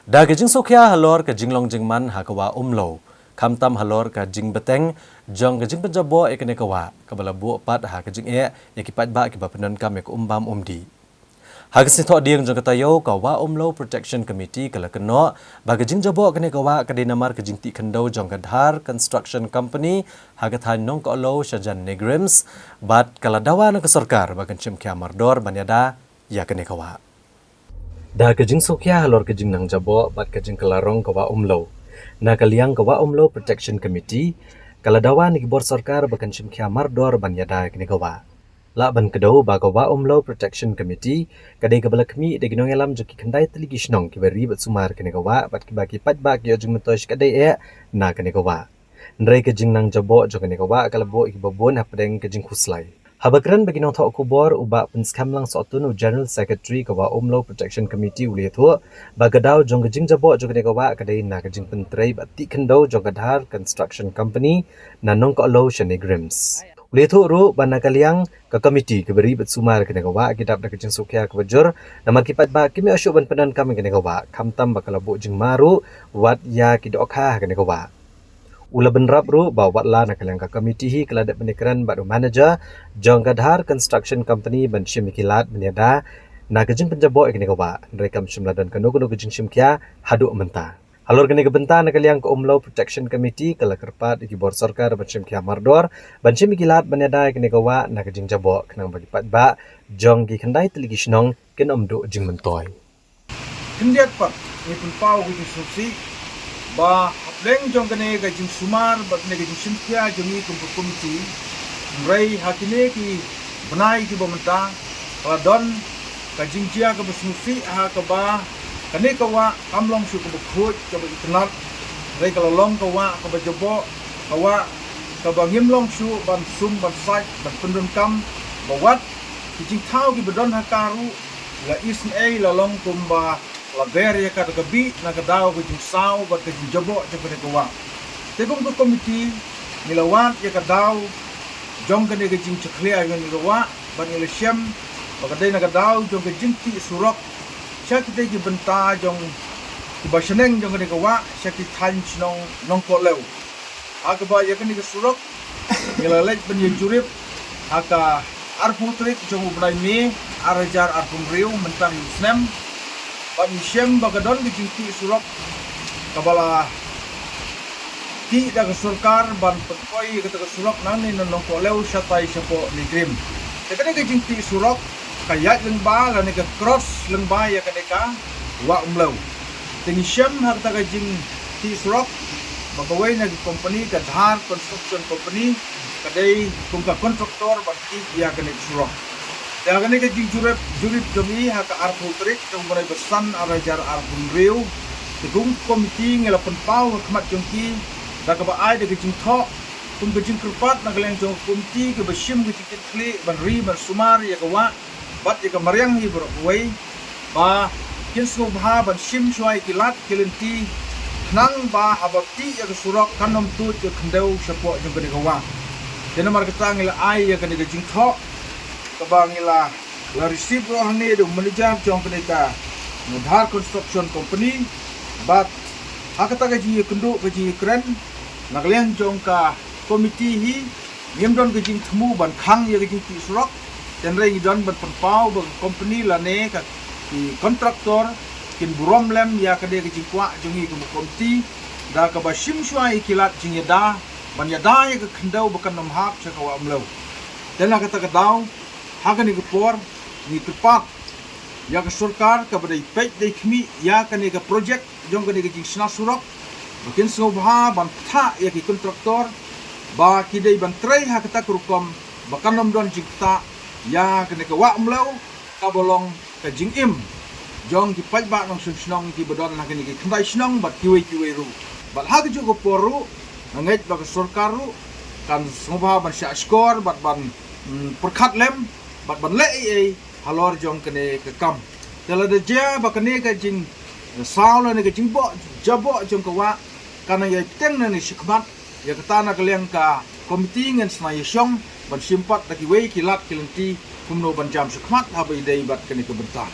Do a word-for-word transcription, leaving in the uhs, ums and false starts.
Da ka jingsngewkhia halor ka jinglong jingman ha ka wah Umlew, khamtam halor ka jingbteng jong ka jingpynjaboh ïa kane ka wah, kaba la buh pat ha ka jingeh ïa ki paidbah kiba pyndonkam ïa ka um bam um dih. Ha ka snieh thohdieng jong ka taïew, ka Wah Umlew Protection Committee ka la kynnoh ba ka jingjaboh kane ka wah ka dei namar ka jingtih khyndew jong ka Dhar Construction Company ha ka thaiñ Nongkohlew shajan NEIGRIHMS, bad ka la dawa na ka sorkar ba kan shim khia mardor ban ïada ïa kane ka wah. Da ka jingsngewkhia halor ka jingnang jaboh bad ka jingkylla rong ka wah Umlew, na ka liang ka Wah Umlew Protection Committee ka la dawa na ki bor sorkar ba kan shim khia mardor ban ïada ïa kane ka wah. Lah ban kdew ba ka Wah Umlew Protection Committee ka dei kaba la khmih da ki nongïalam jong ki khyndai tylli ki shnong kiba ri bad sumar kane ka wah, bad kiba ki paidbah ki ïoh jingmyntoi shikatdei eh na kane ka wah. Hynrei ka jingnang jaboh jong kane ka wah ka la buh ïa kiba bun hapdeng ka jingkhuslai. Haba kren bad ki nongthoh khubor, u Bah Pynskhem Langsohtun, u General Secretary ka Wah Umlew Protection Committee, u la ïathuh ba ka daw jong ka jingjaboh jong kane ka wah ka dei na ka jingpyntrei bad tih khyndew jong ka Dhar Construction Company na Nongkohlew sha NEIGRIHMS. U la ïathuh ruh ba na ka liang ka committee kaba ri bad sumar kane ka wah ki dap da ka jingsngewkhia kaba jur namar ki paidbah kim ïoh shuh ban pyndonkam ïa kane ka wah, khamtam ba ka la buh jingma ruh wat ïa ki dohkha ha kane ka wah. U la bynrap ruh ba watla na ka liang ka committee hi ka la dep ban ïakren bad u manager jong ka Dhar Construction Company ban shim ïa ki lad ban ïada na ka jingpynjaboh ïa kane ka wah, hynrei kam shym la don kano kano ka jingshim khia haduh mynta. Halor kane ka bynta, na ka liang ka Umlew Protection Committee ka la kyrpad ïa ki bor sorkar ban shim khia mardor ban shim ïa ki lad ban ïada ïa kane ka wah na ka jingjaboh, khnang ba ki paidbah jong ki khyndai tylli ki shnong kin ym duh jingmyntoi. Khyndiat pat, ngi pynpaw ka jingsngewsih ba hapdeng jong kane ka jingsumar bad kane ka jingshim khia jong ngi kum ka committee, hynrei ha kine ki bnai kiba mynta ka la don ka jingjia kaba sngewsih ha kaba kane ka wah kam long shuh kaba khuid kaba itynnad, hynrei ka la long ka wah kaba jaboh, ka wah kaba ngim long shuh ban sum ban sait ban pyndonkam, ba wat ki jingthaw kiba don ha ka ruh la isynei, la long kumba la ber ïa ka da ka bih na ka daw ka jingsaw bad ka jingjaboh jong kane ka wah. Te kum ka committee ngi la wad ïa ka daw jong kane ka jingjakhlia jong kane ka wah bad ngi la shem ba ka dei na ka daw jong ka jingtih surok sha kitei ki bynta jong kiba shaneng jong kane ka wah sha ki thaiñ shnong Nongkohlew. Ha kaba ïa kane ka surok ngi la leit ban ïa jurip ha ka arphew tarik jong u bnai May, ar hajar arphew hynriew, mynta u snem. Bad ngi shem ba ka don ka jingtih surok kaba la tih da ka sorkar ban pynpoi ïa kata ka surok nangne na Nongkohlew shatai shapoh NEIGRIHMS. Te kane ka jingtih surok ka ïaid lyngba lane ka cross lyngba ïa kane ka wah Umlew. Te ngi shem ha kata ka jingtih surok ba kawei na ki company, ka Dhar Construction Company, ka dei kum ka contractor ban tih ïa kane ka surok. Te ha kane ka jingjurip, jurip jong ngi ha ka arphew tarik jong u bnai ba san ar hajar arphew hynriew, te kum ka committee ngi la pynpaw ha khmat jong ki da kaba ai da ka jingthoh kum ka jingkyrpad na ka liang jong ka committee kaba shim ka jingkitkhlieh ban ri ban sumar ïa ka wah bad ïa ka mariang hi baroh kawei, ba kin sngewbha ban shim shuwa ïa ki lad ki lynti, khnang ba haba tih ïa ka surok kan ym tuid ka khyndew shapoh jong kane ka wah. Te namar kata ngi la ai ïa kane ka jingthoh kaba ngi la, la receive ruh hangne da u manager jong kane ka Dhar Construction Company. Bad ha kata ka jingïakynduh ka jingïakren na ka liang jong ka committee hi, ngim don ka jingthmu ban khang ïa ka jingtih surok, hynrei ngi don ban pynpaw ba ka company lane ka ki contractor kin burom lem ïa kane ka jingkwah jong ngi kum ka committee da kaba shim shuwa ïa ki lad jingïada ban ïada ïa ka khyndew ba kan ym hap sha ka wah Umlew. Te na kata ka daw, ha kane ka por ngi kyrpad ïa ka sorkar kaba dei peit dei khmih ïa kane ka project jong kane ka jingshna surok, ba kin sngewbha ban ktah ïa ki contractor ba ki dei ban trei ha kata ka rukom ba kan ym don jingktah ïa kane ka wah Umlew kaba long ka jingim jong ki paidbah nongshong shnong kiba don ha kine ki khyndai shnong bad kiwei kiwei ruh. Bad ha kajuh ka por ruh nga ngeit ba ka sorkar ruh kan sngewbha ban shah shkor bad ban, mm, pyrkhat lem bad ban leh ei ei halor jong kane ka kam. Te lada jia ba kane ka jingsaw lane ka jingboh jaboh jong ka wah kan nang ïai bteng nangne shakhmat, ïa kata na ka liang ka committee ngin sa ïashong ban shim pat da kiwei ki lad ki lynti kumno ban jam shakhmat haba ïadei bad kane ka bynta.